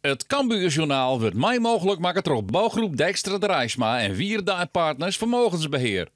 It Cambuurjournaal wurdt mei mooglik makke troch Bouwgroep Dijkstra Draisma en Wierda en Partners Vermogensbeheer.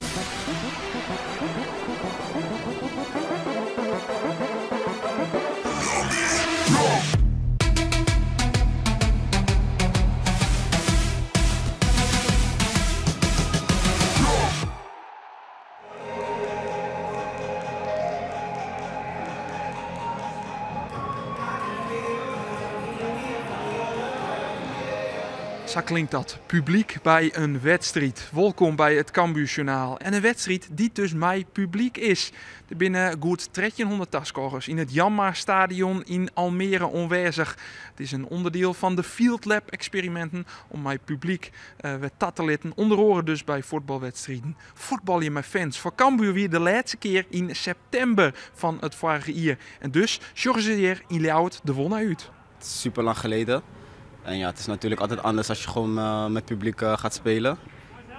Sa klinkt dat, publyk by in wedstriid. Wolkom by it Cambuurjournaal. En in wedstriid dy't dus mei publyk is. Der binne goed 1300 taskôgers yn it Jan Stadion yn Almere oanwêzich. It is in ûnderdiel fan de Field Lab eksperiminten om mei publyk wer ta te litten. Ûnder oare dus by fuotbalwedstriden. Fuotbalje mei fans. Foar Cambuur wie de lêste kear yn septimber fan it foarige jier. En dus sjogge se hjir yn Ljouwert der wol nei út. Het is super lang geleden. En ja, het is natuurlijk altijd anders als je gewoon met publiek gaat spelen.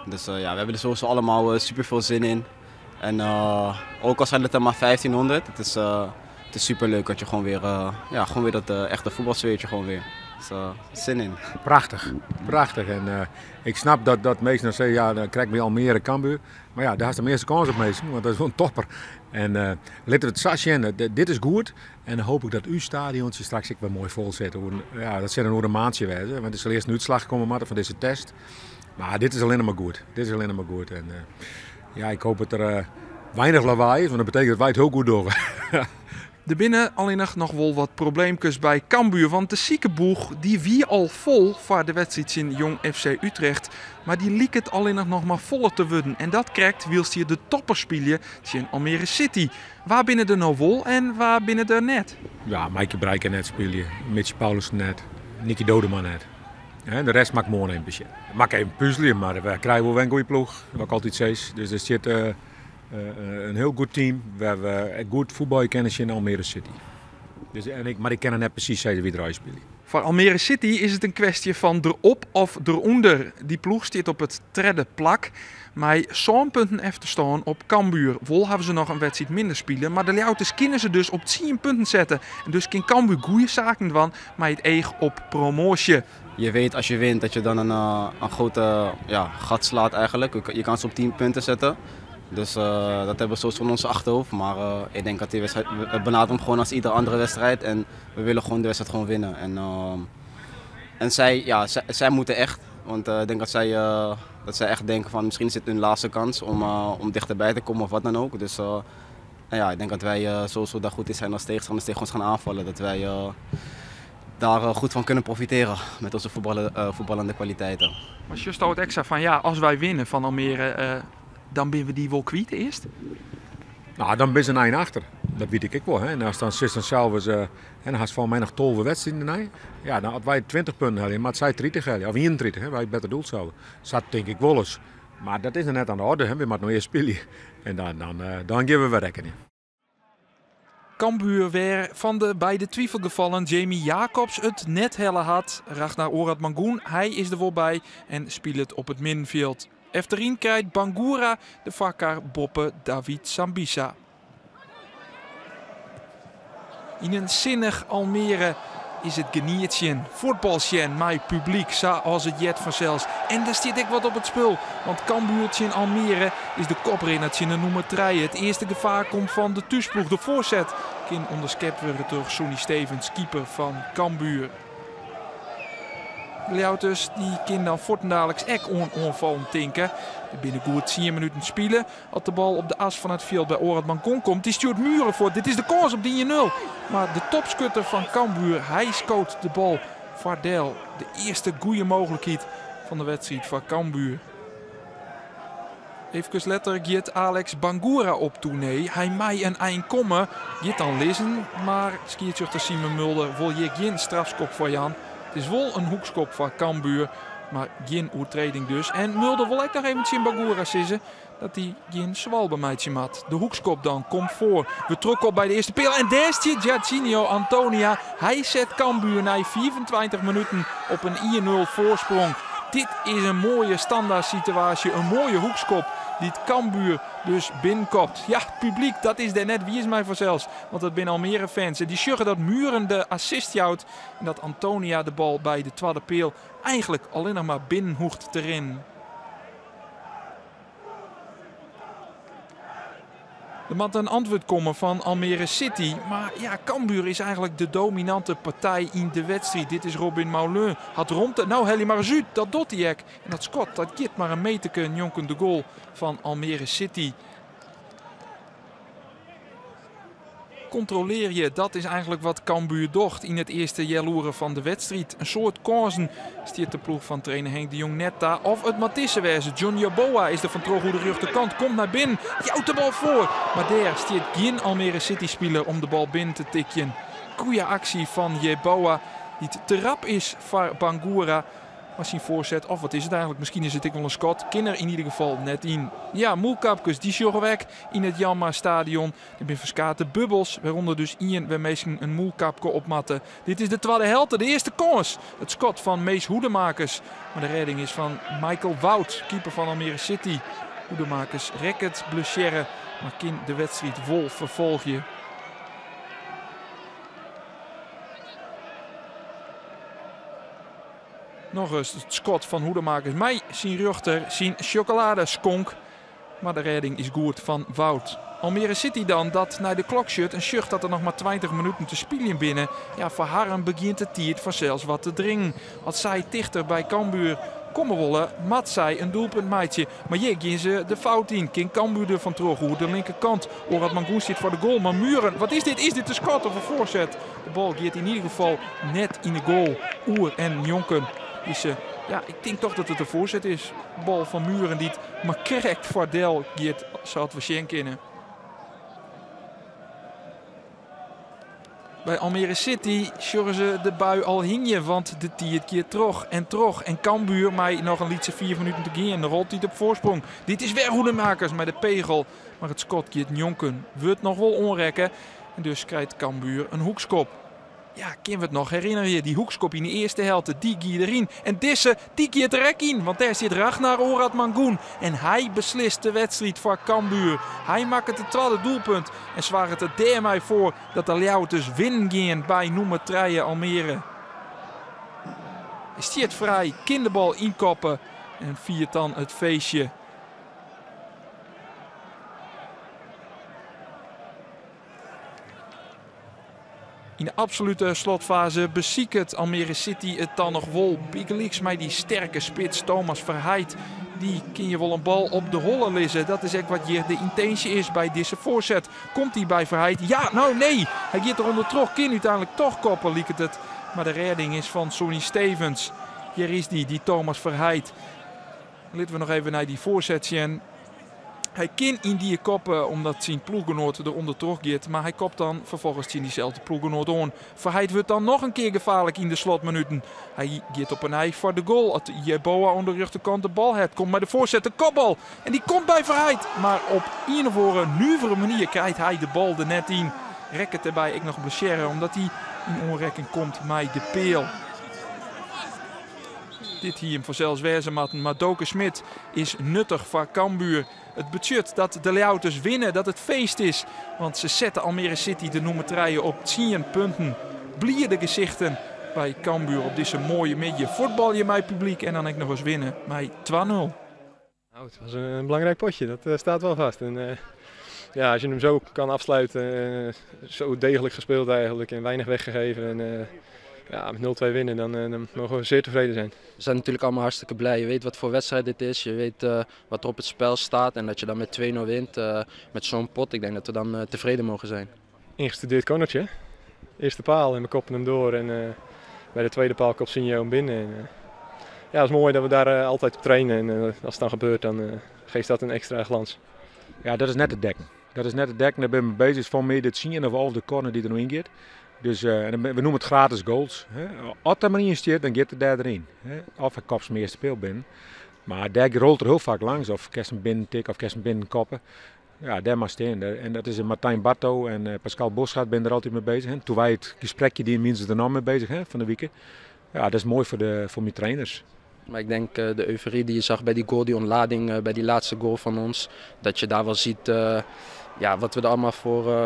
Dus ja, we hebben er sowieso allemaal super veel zin in. En ook al zijn het er maar 1500, het is super leuk dat je gewoon weer, ja, gewoon weer dat echte voetbalsfeertje gewoon weer. Dus zin in. Prachtich, prachtich. En ik snap dat minsken dan sizze, ja, dan krij ik by Almere Cambuur. Mar ja, dêr hast de measte kâns op minsken, want dat is wol in topper. En litte we it sa sjen, dit is goed. En dan hoop ik dat ús stadiontsje straks ek wer moai fol sit. Ja, dat sil dan oer in maandsje wêze, want der sil earst in útslach komme moatte fan dizze test. Mar dit is allinnich mar goed. Dit is allinnich mar goed. En ja, ik hoop dat der weinich lawaai is, want dat betekent dat wy it hiel goed dogge. Der binne allinnich noch wol wat probleemkes by Cambuur, want de sikeboech dy wie al fol foar de wedstriid tsjin Jong FC Utrecht. Mar dy liket allinnich noch mar foller te wurden en dat krekt wylst hjir de toppers spylje tsjin Almere City. Wa binne der no wol en wa binne der net? Ja, Maaike Breij kin net spylje, Mitchie Paulissen net, Nicky Dodema net. De rest moat ik moarn even besjen. Moat ik even puzelje, mar we krije wol wer in goede ploech, wat ik altyd sis. Dus der sit in hiel goed team wêr we goed fuotbalje kinne tsjin Almere City. Dus, en ik, mar ik kin net presys sizze wie der spylje. Foar Almere City is it in kwestje fan derop of derûnder. Dy ploech stiet op it tredde plak mei sân punten efterstân op Cambuur. Wol hawwe se noch in wedstriid minder spile, mar de Ljouwerters kinne se dus op tsien punten sette. En dus kin Cambuur goede saken dwaan mei it each op promoasje. Je weet als je wint dat je dan een grote, ja, gat slaat eigenlijk. Je kan ze op 10 punten zetten. Dus dat hebben we sowieso in ons achterhoofd. Maar ik denk dat die wedstrijd, we benaderen hem gewoon als iedere andere wedstrijd. En we willen gewoon de wedstrijd gewoon winnen. En zij, ja, zij moeten echt. Want ik denk dat zij echt denken van misschien is dit hun laatste kans om dichterbij te komen of wat dan ook. Dus ik denk dat wij sowieso daar goed in zijn als tegenstanders tegen ons gaan aanvallen. Dat wij daar goed van kunnen profiteren met onze voetballende kwaliteiten. Maar just het extra van ja, als wij winnen van Almere, dan ben we die wel kwijt eerst? Nou, dan ben ze een eind achter. Dat weet ik ook wel. Hè. En als dan zit dan zelf eens, en dan had ze voor mij nog 12 wedstrijden daarna. Ja, dan hadden wij 20 punten hadden, maar het zij 30 hadden, of 31, hè, wij het beter doel zouden. Dat denk ik wel eens. Maar dat is er net aan de orde, hè. We moeten nog eerst spelen. En dan geven we rekening. Cambuur weer van de beide twivelgevallen Jamie Jacobs it net helle hat. Ragnar Oratmangoen, hy is der wol by en spilet op it middenfjild. Efteryn krijt Bangura de foarkar boppe David Sambissa. Yn in sinnich Almere is it genietsjen. Fuotbalsjen mei publyk, sa as it heart fansels. En der stiet ek wat op it spul. Want Cambuur tsjin Almere is de koprinner tsjin de nûmer 3. It earste gefaar komt fan de thúsploech. De foarset kin ûnderskept wurde troch Sonny Stevens, keeper fan Cambuur. De Ljouwerters dy kin dan fuortendaliks ek oan oanfallen tinke. Der binne goed 10 minuten spile. As de bal op de as fan it fjild by Oratmangoen komt, dy stjoert Mühren foar. Dit is de kâns op de 1-0. Mar de topskutter fan Cambuur, hy skoot de bal foar del. De earste goede mooglikheid fan de wedstriid foar Cambuur. Efkes letter giet Alex Bangura op toernee. Hy mei in ein komme, giet dan lizzen, mar skiedsrjochter Simon Mulder wol hjir gjin strafskop foar jaan. It is wol in hoekskop foar Cambuur, mar gjin oertreding dus. En Mulder wol ek noch even tsjin Bangura sizze dat hy gjin swalbe meitsje moat. De hoekskop dan komt foar. We trokken op by de earste peal en dêr stiet Jarchinio Antonia. Hy set Cambuur nei 25 minuten op in 1-0 foarsprong. Dit is in moaie standaardsituaasje, in moaie hoekskop dy't Cambuur dus binnenkopt. Ja, it publyk, dat is dêr net wiis mei fansels, want dat binne Almere fans. En dy sjogge dat Mühren de assist jout en dat Antonia de bal by de twadde peal eigentlik allinnich mar binnen hoecht te rinnen. Der moat in antwurd komme fan Almere City. Mar ja, Cambuur is eigentlik de dominante partij yn de wedstriid. Dit is Robin Maulun. Hat romte. No helje mar ris út. Dat docht hy ek. En dat skot dat giet mar in meterke njonken de goal fan Almere City. Kontrolearje, dat is eigentlik wat Cambuur docht yn it earste healoere fan de wedstriid. In soad kânsen stiet de ploech fan trainer Henk de Jong net ta. Of it moat dizze wêze. John Yeboah is der fan troch oer de rjochterkant, komt nei binnen, jout de bal foar. Mar dêr stiet gjin Almere City spiler om de bal binnen te tikjen. Goeie aksje fan Yeboah, dy't te rap is foar Bangura. Mar syn foarset, of wat is it eigentlik, miskien is it ek wol in skot, kin der yn ieder gefal net yn. Ja, mûlkapkes, dy sjogge we ek yn it Jelma Stadion. Der binne ferskate bubbels, wêrûnder dus ien wêr minsken in mûlkapke op moatte. Dit is de twadde helte, de earste kâns. It skot fan Mees Hoedemakers. Mar de rêding is fan Michael Woud, keeper fan Almere City. Hoedemakers rekket blessearre, mar kin de wedstriid wol ferfolgje. Nochris it skot fan Hoedemakers mei syn rjochter, syn sjokoladeskonk. Mar de rêding is goed fan Woud. Almere City dan, dat nei de klok sjocht en sjocht dat der noch mar 20 minuten te spyljen binne. Ja, foar harren begjint de tiid fansels wat te dringen. As sy tichter by Cambuur komme wolle, moat sy in doelpunt meitsje. Mar hjir gean se de fout yn. Kin Cambuur der fan troch oer de linkerkant. Orad Mangoen stiet foar de goal, mar Mühren, wat is dit? Is dit in skot of in foarset? De bal giet yn ieder gefal net yn de goal. Oer en njonken dizze, ja, ik tink toch dat it in foarset is. Bal fan Mühren dy't mar krekt foar del giet, sa't we sjen kinne. By Almere City sjogge se de bui al hingjen, want de tiid giet troch en troch. En Cambuur mei noch in lytse 5 minuten te gean, noch altyd op foarsprong. Dit is wer Hoedemakers mei de pegel, mar it skot giet njonken. Wurdt noch wol oanrekke en dus krijt Cambuur in hoekskop. Ja, kinne we it noch herinnerje, dy hoekskop yn de earste helte, dy gie deryn. En dizze, dy giet der ek yn, want dêr sit Ragnar Oratmangoen. En hy beslist de wedstriid foar Cambuur. Hy makket it twadde doelpunt en soarget der dêrmei foar dat de Ljouwerters winnen gean by nûmer trije Almere. Hy stiet frij, kin de bal ynkoppe en fiert dan it feestje. Yn de absolute slotfaze besiket Almere City it dan noch wol. Bygelyks mei dy sterke spits Thomas Verheydt. Dy kin je wol in bal op de holle lizze. Dat is ek wat hjir de yntinsje is by dizze foarset. Komt hy by Verheydt? Ja, no nee! Hy giet der ûndertroch, kin úteinlik toch koppe, liket it. Mar de rêding is fan Sonny Stevens. Hjir is dy, dy Thomas Verheydt. Litte we noch even nei dy foarset sjen. Hy kin yndie koppe omdat syn ploechgenoat der ûndertroch giet, mar hy kopt dan ferfolgens tsjin dyselde ploechgenoat oan. Verheydt wurdt dan noch in kear gefaarlik yn de slotminuten. Hy giet op 'e nij foar de goal as Yeboah oan de rjochterkant de bal hat. Komt mei de foarset, de kopbal en dy komt by Verheydt, mar op ien of oare nuvere manier krijt hy de bal der net yn. Rekket dêrby ek noch blessearre omdat hy yn oanrekking komt mei de peal. Dit hie him fansels wêze moatten, mar Doke Schmidt is nuttich foar Cambuur. It betsjut dat de Ljouwerters winne, dat it feest is. Want se sette Almere City de nûmer trije op tsien punten. Bliede gesichten by Cambuur op dizze moaie middei. Fuotbalje mei publyk en dan ek noch ris winne mei 2-0. Nou, het was een belangrijk potje, dat staat wel vast. En ja, als je hem zo kan afsluiten, zo degelijk gespeeld eigenlijk en weinig weggegeven. En ja, met 0-2 winnen, dan mogen we zeer tevreden zijn. We zijn natuurlijk allemaal hartstikke blij. Je weet wat voor wedstrijd dit is, je weet wat er op het spel staat. En dat je dan met 2-0 wint, met zo'n pot, ik denk dat we dan tevreden mogen zijn. Ingestudeerd cornertje. Eerste paal en we koppen hem door en bij de tweede paal kopt Sinjo hem binnen. En ja, het is mooi dat we daar altijd op trainen en als het dan gebeurt, dan geeft dat een extra glans. Ja, dat is net te dekken. Dat is net te dekken, daar ben ik mee bezig. Voor mij de 10 of 11 de corner die er nu in gaat. Dus en we noemen het gratis goals. Hè. Als er maar in zit, dan gaat het daar erin. Hè. Of hij kopt zijn eerste speel binnen. Maar daar rolt er heel vaak langs. Of kerst hem binnen tikken of kerst hem binnen koppen. Ja, daar maar staan. En dat is een Martijn Barto en Pascal Bosschaart ben er altijd mee bezig. Hè. Toen wij het gesprekje die mensen er nog mee bezig, hè, van de week. Ja, dat is mooi voor mijn trainers. Maar ik denk de euforie die je zag bij die goal, die ontlading bij die laatste goal van ons, dat je daar wel ziet ja, wat we er allemaal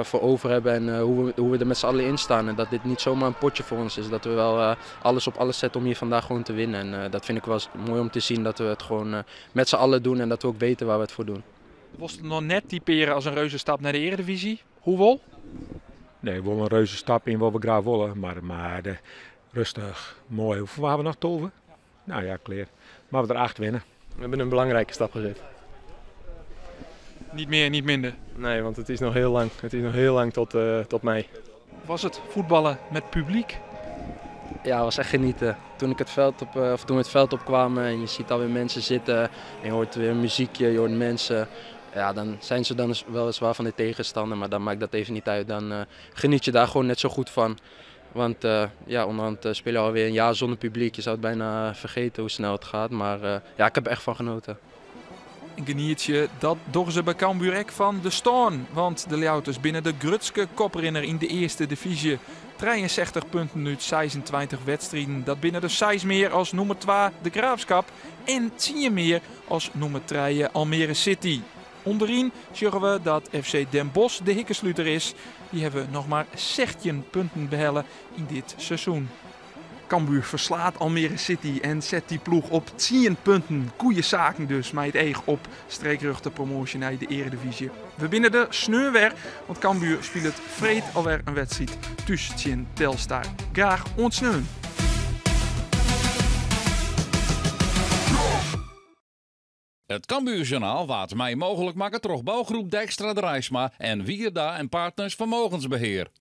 voor over hebben en hoe we er met z'n allen in staan. En dat dit niet zomaar een potje voor ons is. Dat we wel alles op alles zetten om hier vandaag gewoon te winnen. En dat vind ik wel mooi om te zien, dat we het gewoon met z'n allen doen en dat we ook weten waar we het voor doen. Was het nog net typeren als een reuzenstap naar de Eredivisie? Hoe wel? Nee, wel een reuze stap in wat we graag willen, maar rustig, mooi. Hoeveel waren we nog, Tolve? Nou ja, kleer. Maar we er 8 winnen. We hebben een belangrijke stap gezet. Niet meer, niet minder? Nee, want het is nog heel lang. Het is nog heel lang tot mei. Was het voetballen met publiek? Ja, het was echt genieten. Toen, ik het veld op, of toen we het veld opkwamen en je ziet alweer mensen zitten en je hoort weer muziekje, je hoort mensen. Ja, dan zijn ze dan weliswaar van de tegenstander, maar dan maakt dat even niet uit. Dan geniet je daar gewoon net zo goed van. Want ja, onderhand spelen we alweer een jaar zonder publiek. Je zou het bijna vergeten hoe snel het gaat. Maar ja, ik heb er echt van genoten. En geniet dat dogge se by Cambuur fan de stân. Want de Ljouwerters binne de grutste koprinner yn de earste divyzje. 63 punten út 26 wedstriden. Dat binne der 6 mear as nûmer 2 de Graafschap. En 10 mear as nûmer 3 Almere City. Underyn sjogge we dat FC Den Bosch de hikkesluter is. Dy hawwe noch mar 16 punten behelle yn dit seizoen. Cambuur ferslaat Almere City en set dy ploech op 10 punten. Goede saken dus, mei it each op streekrjochte promoasje nei de Earedivyzje. We binne der sneon wer, want Cambuur spilet freed alwer in wedstriid thús tsjin Telstar. Graach oant sneon. It Cambuur Journaal waard mei mooglik makke troch bougroep Dijkstra Draisma en Wierda en Partners Vermogensbeheer.